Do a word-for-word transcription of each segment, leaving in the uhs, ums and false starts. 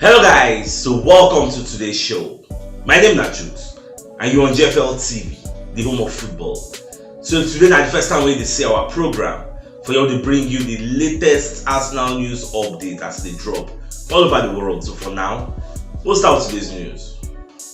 Hello guys, so welcome to today's show. My name na Jude and you on G F L T V, the home of football. So today na the first time wey you dey see our program, for here we dey bring you the latest Arsenal news update as e dey drop all over the world. So for now, we'll start with today's news.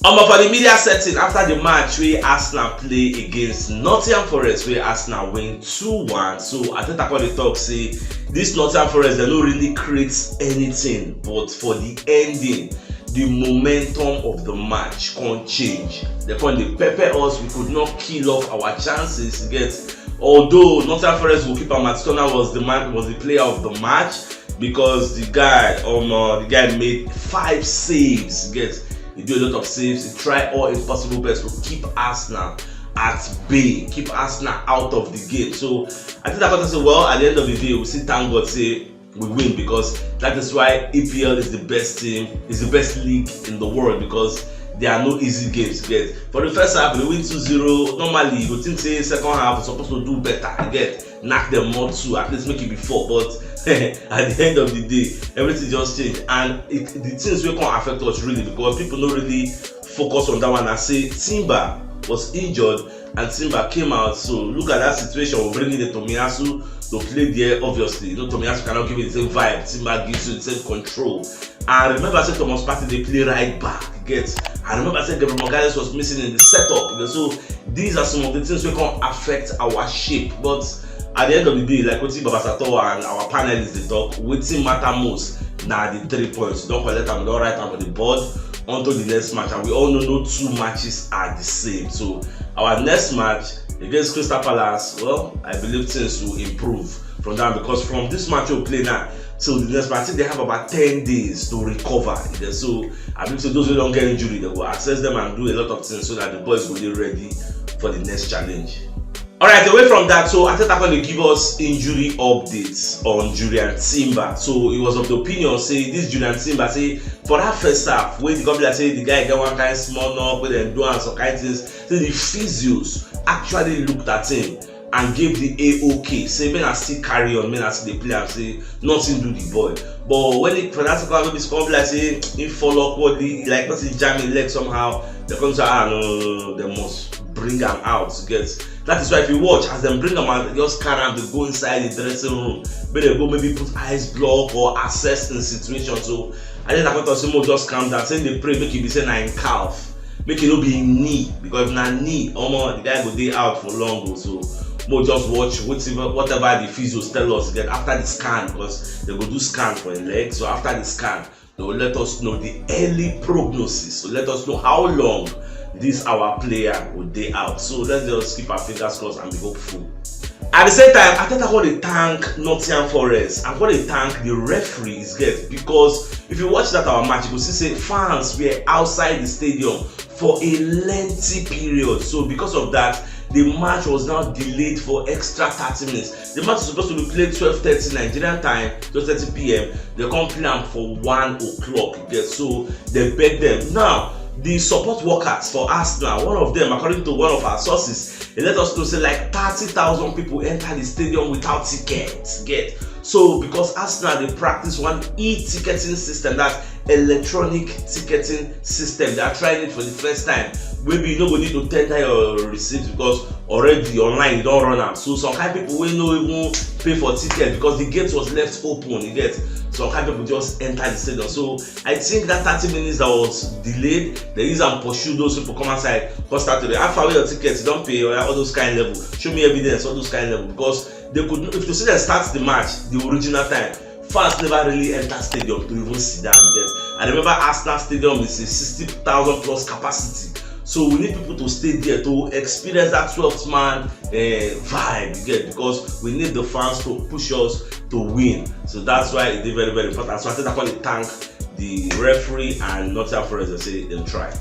Omo, for the media setting after the match wey Arsenal play against Nottingham Forest, wey Arsenal win two one, so Arteta come dey talk say this Nottingham Forest, dem no really create anything, but for the ending, the momentum of the match come change. Dem come dey pepper us, we could not kill off our chances, you get. Although Nottingham Forest goalkeeper Matt Turner was the man, was the player of the match, because the guy, um, uh, the guy made five saves, you get. He do a lot of saves. He try all his possible best to keep Arsenal at bay, keep Arsenal out of the game. So I think that person say, well, at the end of the day, we still thank God say we win, because that is why E P L is the best team, is the best league in the world, because there are no easy games, you get. For the first half, we win two zero. Normally, you go think say second half we supposed to do better, you get, knock them more two, at least make it be four. But at the end of the day, everything just changed, and it, the things wey come affect us really, because people no really focus on that one. I say Timber was injured and Timber came out. So look at that situation. We're bringing the Tomiyasu to play there. Obviously, you know, Tomiyasu cannot give you the same vibe Timber gives you, the same control. And remember, I said Thomas Partey, they play right back. Get. I remember, I said Gabriel Magalhaes was missing in the setup. You know, so these are some of the things wey come affect our shape. But at the end of the day, like wetin Baba Sato and our panelists dey talk, wetin matter most na the three points. We don collect am, we don write am on the board. Onto the next match, and we all know no two matches are the same. So our next match against Crystal Palace, well, I believe things will improve from that, because from this match we play now till the next match, I think they have about ten days to recover. So I believe say those wey don get injury, they go assess them and do a lot of things so that the boys go dey ready for the next challenge. All right, away from that, so Arteta come dey give us injury updates on Jurrien Timber. So he was of the opinion say this Jurrien Timber, say for that first half, wey the governor say the guy get one kind small knock, wey dem do am some kind things, say the physios actually looked at him and gave the A O K, say make I still carry on, make I still dey play am, say nothing do the boy. But when the financial club maybe come be like say he fall awkwardly, like person jam him leg somehow, they come say, ah, no, no, no, no, they must bring am out, you get. That is why if you watch, as dem bring am out, they just carry am, they go inside the dressing room, make they go maybe put ice block or assess the situation. So I think that person say, mo just calm down, say they pray, make e be say na him calf, make e no be him knee, because if na knee, omo, the guy go dey out for long o. So mo just watch whatever, whatever the physios tell us, then after the scan, because they go do scan for him leg. So after the scan, they will let us know the early prognosis. So let us know how long this our player will dey out. So let's just keep our fingers crossed and be hopeful. At the same time, Arteta come dey thank Nottingham Forest and come dey thank the referees, get, because if you watch that our match, you go see say fans were outside the stadium for a lengthy period. So because of that, the match was now delayed for extra thirty minutes. The match was supposed to be played twelve thirty Nigerian time, twelve thirty p m. They come play am for one o'clock, you get. So they beg them. Now, the support workers for Arsenal, one of them, according to one of our sources, he let us know say like thirty thousand people enter the stadium without tickets, get. So because Arsenal dey practice one e-ticketing system, that's electronic ticketing system, they are trying it for the first time. Maybe you no go need to tender your receipt, because already online you don run am. So some kind people wey no even pay for ticket, because the gate was left open, you get, some kind people just enter the stadium. So I think that thirty minutes that was delayed, they use am pursue those people come outside, come start to dey, how far wey your ticket, you don pay, or all those kind level, show me evidence, all those kind level, because they could, if you see them start the match the original time, fans never really enter stadium to even sit down, you get. I remember Arsenal Stadium is a sixty thousand plus capacity. So we need people to stay there to experience that twelfth man uh, vibe, you get, because we need the fans to push us to win. So that's why it is very, very important. So I think I want to thank the referee and Nottingham Forest and say they try.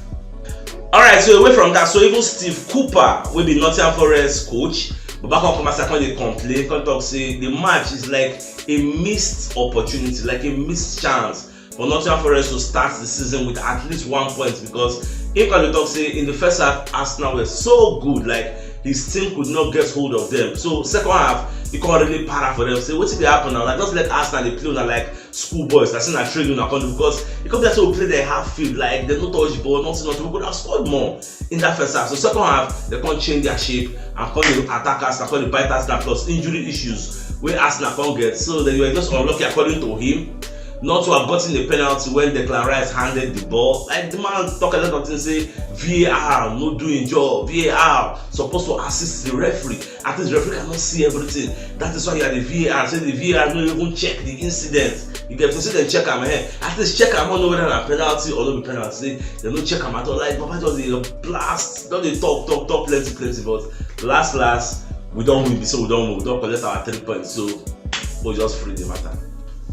All right, so away from that, so even Steve Cooper, wey be Nottingham Forest coach, Baba come come as I come dey complain, come talk say the match is like a missed opportunity, like a missed chance for Nottingham Forest to start the season with at least one point, because he come dey talk say in the first half, Arsenal were so good, like His team could not get hold of them. So second half, he can't really para for them. Say, what did happen now? Like, just let Arsenal dey play una like schoolboys. That's not training una come do, because he come there to play the half field. Like, they no touch ball, nothing, nothing. We could have scored more in that first half. So second half, they can't change their shape and come dey attack Arsenal, come dey bite Arsenal, plus injury issues where Arsenal can't get. So they were just unlucky, according to him, not to have gotten a penalty when Declan Rice handed the ball. Like, the man talk a lot of things, say V A R no doing job, V A R supposed to assist the referee. At least the referee cannot see everything. That is why you are the V A R. Say the V A R no even check the incident. You get to see them check am, eh? At least check am, no know whether na penalty or no be penalty. Say they no check am at all. Like, Papa just dey blast, don dey talk, talk, talk plenty, plenty. But last, last, we don win. So we don win. We don collect our three points. So we just free the matter.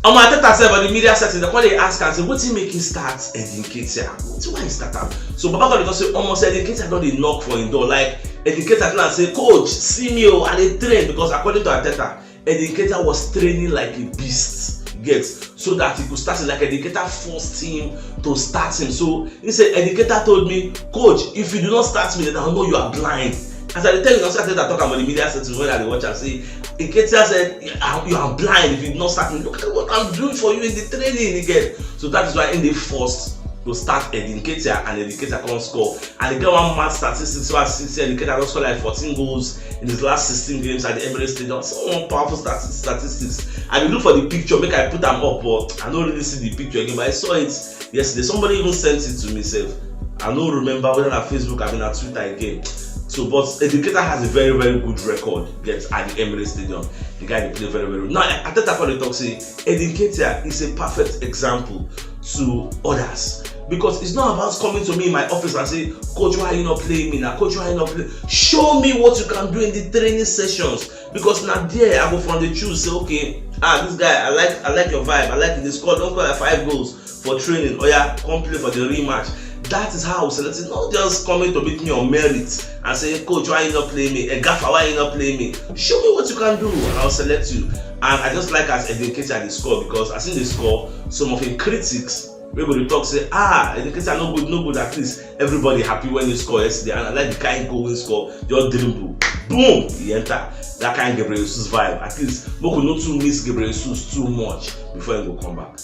Omo, Arteta sef for the media setting, they come dey ask am say, wetin make him start Eddie Nketiah? Wetin, why he start am? So Baba God don say, omo, say Eddie Nketiah don dey knock for him door. Like, Eddie Nketiah tell am say, coach, see me o, I dey train, because according to Arteta, Eddie Nketiah was training like a beast. Get, so that he could start him, like, Eddie Nketiah forced him to start him. So he said, Eddie Nketiah told me, coach, if you do not start me, then I know you are blind. As I dey tell you, I said, I talk about the media setting when I dey watch am, say, Nketiah said, you are, you are blind if you do not start me. Look at what I'm doing for you in the training again. So that is why he dey forced to start Eddie Nketiah, and Eddie Nketiah come score. And e get one mad statistics wey I see, say Eddie Nketiah don score like fourteen goals in his last sixteen games at the Emirates Stadium. So one powerful stati-, statistics. I bin look for the picture, make I put am up, but I no really see the picture again, but I saw it yesterday. Somebody even sent it to me sef. I no remember whether na Facebook abi na Twitter again. So, but Eddie Nketiah has a very, very good record, get, at the Emirates Stadium. The guy dey play very, very well. Now, Arteta come dey talk say Eddie Nketiah is a perfect example to others, because it's not about coming to me in my office and say, coach, why are you not playing me now? Coach, why are you not playing? Show me what you can do in the training sessions, because na there I go from dey choose, say, okay, ah, this guy, I like, I like your vibe, I like this score, don score like five goals for training. Oya, come play for the real match. That is how I will select it. Not just coming to meet me on merit and say, coach, why you not playing me? Egafa, why you not playing me? Show me what you can do and I'll select you. And I just like as Eddie Nketiah dey score, because as he dey score, some of him critics wey go dey talk say, ah, Eddie Nketiah no good, no good. At least everybody happy when he score yesterday, and I like the kind goal wey he score, just dribble, boom, he enter. That kind Gabriel Jesus vibe. At least make we no too miss Gabriel Jesus too much before he go come back.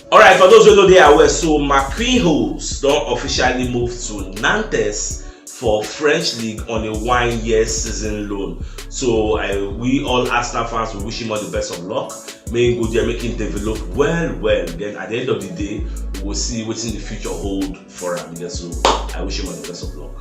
All right, for those who know they are aware, so Marquinhos don officially move to Nantes for French league on a one-year season loan. So I, we all Arsenal fans, we wish him all the best of luck. May he go there, make him develop well, well. Then at the end of the day, we will see wetin the future hold for am. Yeah, so I wish him all the best of luck.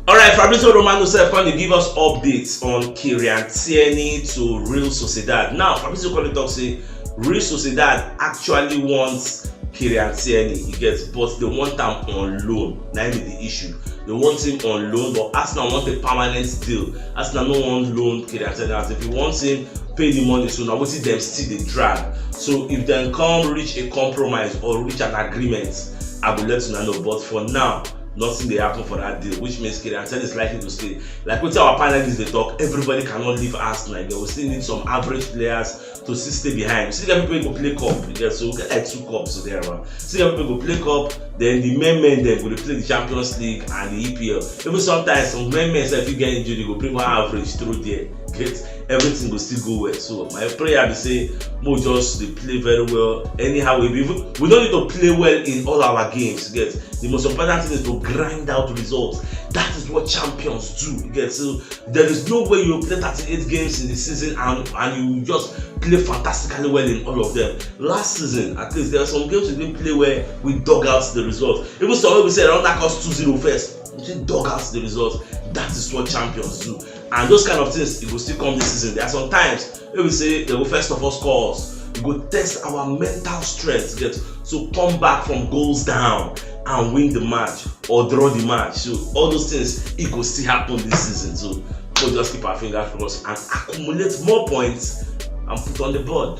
All right, Fabrizio Romano sef come dey give us updates on Kieran Tierney to Real Sociedad. Now, Fabrizio come dey talk say Real Sociedad actually wants Kieran Tierney, you get, but they want am on loan. Na im be the issue. They want him on loan, but Arsenal want a permanent deal. Arsenal no wan loan Kieran Tierney. As if you want him, pay the money. So na wetin dem still dey drag. So if dem come reach a compromise or reach an agreement, I go let una know. But for now, nothing dey happen for that deal, which means Kieran Tierney is likely to stay. Like wetin our panelists dey talk, everybody cannot leave Arsenal. They will still need some average players to still stay behind. We still get people wey go play cup. You get, so we get like two cups there, man. Still get people wey go play cup. Then the main men dem go dey play the Champions League and the E P L. Even sometimes some main men sef fit get injury, go bring one average through there. Get, everything go still go well. So my prayer be say mo just dey play very well. Anyhow we be, even we no need to play well in all our games. Get, the most important thing is to grind out results. That is what champions do. You get, so there is no way you play thirty-eight games in the season and, and you just play fantastically well in all of them. Last season, at least, there are some games we didn't play well, we dug out the results. Even some wey we say around that cost two zero first, we still dug out the results. That is what champions do. And those kind of things, it will still come this season. There are some times wey we say they go first of all score us. We go test our mental strength, get, so come back from goals down and win the match or draw the match. So all those things, it go still happen this season. So we just keep our fingers crossed and accumulate more points and put on the board.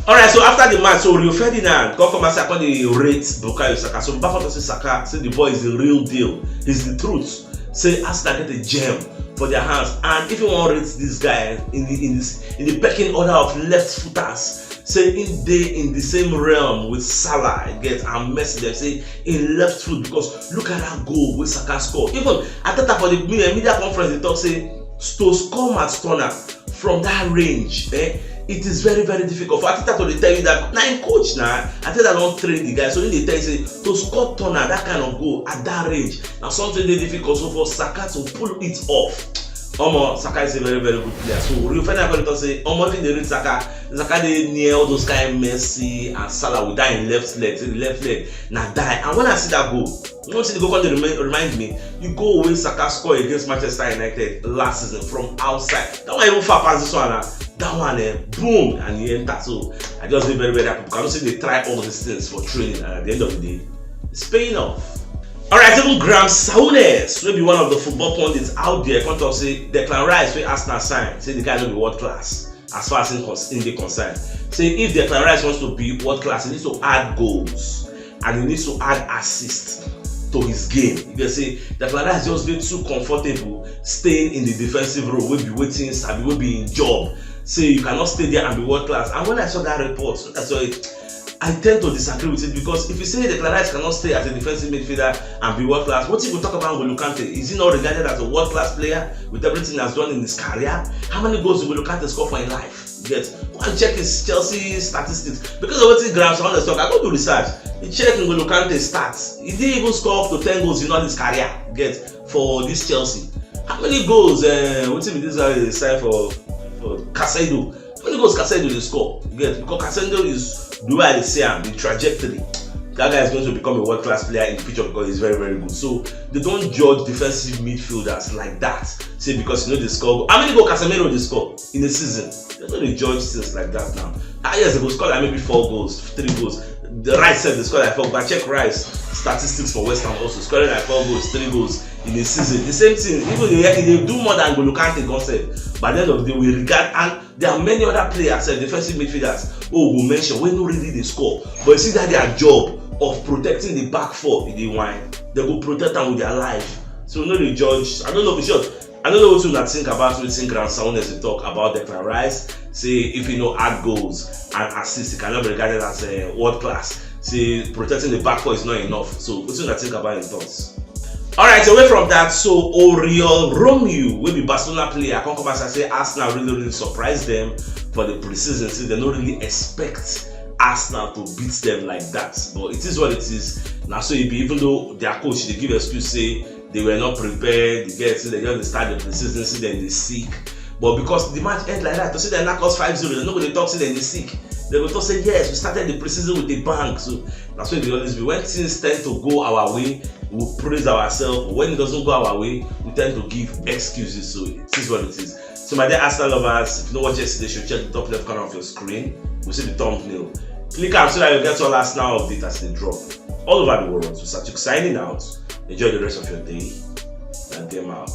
All right, so after the match, so Rio Ferdinand come come outside, come dey rate Bukayo Saka. So Baba talk say Saka, say the boy is the real deal. He's the truth. Say Arsenal get a gem for their hands, and if you wan rate this guy in the, in this, in the pecking order of left footers, say he dey in the same realm with Salah, get, and Messi. Dem say in left foot, because look at that goal wey Saka score. Even Arteta for the media, media conference dey talk say to score Matt Turner from that range, eh, it is very, very difficult for Arteta to dey tell you that. Na im coach na, Arteta don train the guy, so he dey tell you say to score Turner that kind of goal at that range na something dey difficult. So for Saka to pull it off, omo, Saka is a very, very good player. So Rio Ferdinand come talk say, omo, if you dey read Saka, Saka dey near all those kind Messi and Salah with that in left leg, say the left leg na die. And when I see that goal, you know, see the goal come dey remind, remind me, you go away Saka score against Manchester United last season from outside. That one even far pass this one. Na that one, eh, boom, and he enter. So I just dey very, very happy because I know say they try all these things for training, and at the end of the day, it's paying off. All right, even Graham Souness, wey be one of the football pundits out there, come talk say Declan Rice wey Arsenal sign, say the guy no be world class as far as him cons- him dey concerned. Say if Declan Rice wants to be world class, he needs to add goals and he needs to add assists to his game. You get say Declan Rice just dey too comfortable staying in the defensive role wey be wetin him sabi, wey be him job. Say you cannot stay there and be world class. And when I saw that report, I saw it. I tend to disagree with it because if you say Declan Rice cannot stay as a defensive midfielder and be world class, what you go talk about N'Golo Kante? Is he not regarded as a world class player with everything he has done in his career? How many goals did N'Golo Kante score for in life? You get, go and check his Chelsea statistics because of what Graham Souness talk. I go do research. He check N'Golo Kante stats. He didn't even score up to ten goals in all his career. You get, for this Chelsea. How many goals? Uh, what if this guy dey sign for for Casado? How many goals Casado dey score? You get, because Casado is the way I dey see am, the trajectory. That guy is going to become a world class player in the future because he's very, very good. So they don't judge defensive midfielders like that. Say because you know they score. How many goals Casemiro dey score in a season? They don't dey judge things like that now. Ah, yes, they go score like maybe four goals, three goals. The Rice sef dey score like four. But check Rice statistics for West Ham also, scoring like four goals, three goals in a season. The same thing, even they, they do more than N'Golo Kante gon sef. By the end of the day, we regard, and there are many other players, eh, defensive midfielders, oh, we mention, wey no really dey score. But you see that their job of protecting the back four, e dey wine. They go protect am with their life. So no dey judge. I don't know, in short, I don't know what una think about wetin Graham Souness dey talk about Declan Rice. Say if he no add goals and assists, he cannot be regarded as a world class. Say protecting the back four is not enough. So what do you think about your thoughts? All right, away from that, so Oriol Romeu, wey be Barcelona player, come come as I say Arsenal really, really surprised them for the preseason. Say they don't really expect Arsenal to beat them like that. But it is what it is. Now, so it be, even though their coach dey give excuse say they were not prepared, you get, say they just dey start the preseason, say they dey sick. But because the match end like that, to say they knock us five zero, they no go dey talk say they dey sick. They go talk say, yes, we started the preseason with a bang. So that's what they always be. When things tend to go our way, we praise ourselves. When it doesn't go our way, we tend to give excuses. So it is what it is. So my dear Arsenal lovers, if you no watch yesterday show, check the top left corner of your screen. We see the thumbnail. Click am so that you get all Arsenal update as they drop all over the world. So Satuk signing out. Enjoy the rest of your day. And them out.